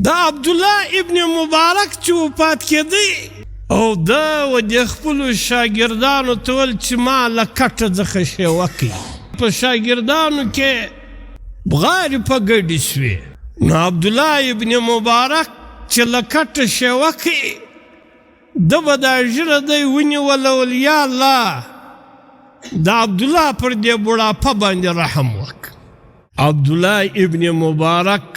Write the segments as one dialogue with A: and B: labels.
A: د عبدالله ابن مبارک چې وفات کېدی او ده و دې خپلو شاګردانو ته ویل چې ما له کټه څخه شیوه کوي. په شاګردانو کې بغارې په ګډې شوې. نو عبدالله ابن مبارک چې له کټه شیوه کوي، ده به دا ږیره دی ونیوله ویل یا الله د عبدالله پر دې بوړاپه باندې رحم وکړه. عبدالله ابن مبارک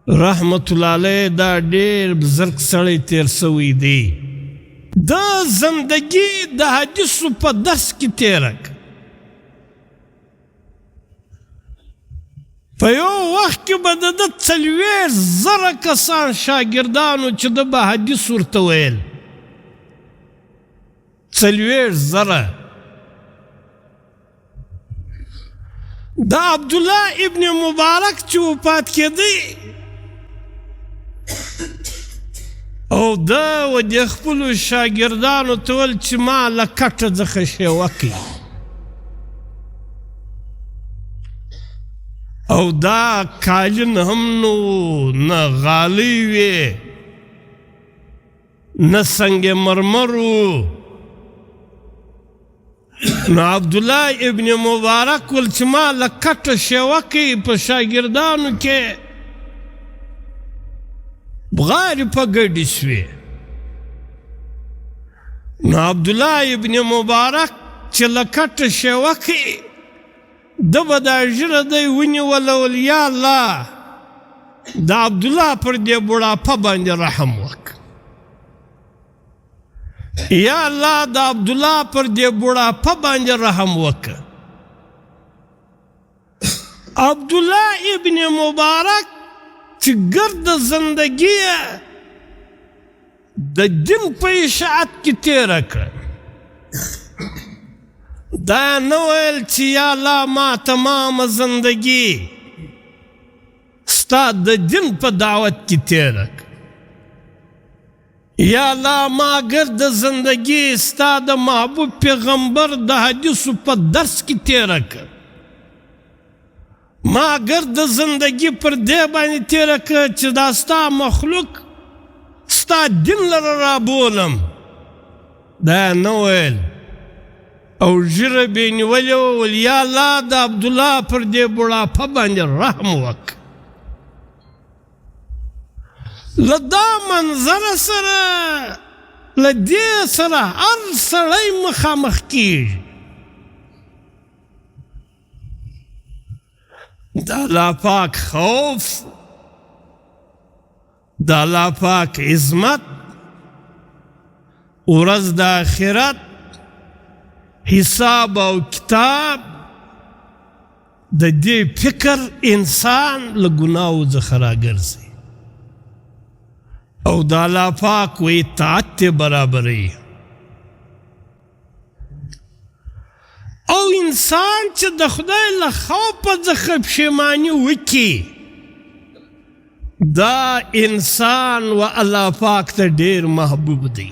A: رحمت الله علیه دا ډیر بزرګ سړی تیر سوی دی. ده زندګي د حدیثو په درس کې تیره کړه. په یو وخت کې به د ده 40,000 کسان شاګردانو چې ده به حدیث ورته ویل. 40,000. د عبدالله ابن مبارک چې وفات کېدی او ده و دې خپلو شاګردانو ته ویل چې ما له کټه څخه شیوه کوي او دا کالین هم نو نه غالۍ وې نه سنګ مرمر و. نو عبدالله ابن مبارک ول چې ما له کټه شیوه کوي په شاګردانو کې بغارې په ګډې شوې. نو عبدالله ابن مبارک چې له کټه شیوه کوي ده به دا ږیره دی ونیوله ول یا الله د عبدالله پر دې بوړاپه باندې رحم وکړه. یا الله د عبدالله پر دې بوړاپه باندې رحم وکړه. عبدالله ابن مبارک چې ګرد زندګي د دین په اشاعت کې تېره کړه، دا نه ویل چې یا الله ما تمامه زندګي ستا د دین په دعوت کې تېره کړه، یا الله ما ګرد زندګي ستا د محبوب پیغمبر د حدیثو په درس کې تېره کړه، ما ګرد زندګي پر دې باندې تېره کړه چې دا ستا مخلوق ستا دین لره رابولم. دا یې نه ویل او ږیره به یې نیولې وه، ویل یا الله د عبدالله پر دې بوړاپه باندې رحم وکړه. له دا منظره سره له دې سره هر سړی مخامخ کیږي. د الله پاک خوف، د الله پاک عظمت، ورځ د آخرت، حساب او کتاب، د دې فکر انسان له ګناو څخه راګرځي او د الله پاک و اطاعت ته برابروي. او انسان چې د خدای له خوفه څخه پښیماني وکړي، دا انسان و الله پاک ته ډیر محبوب دی.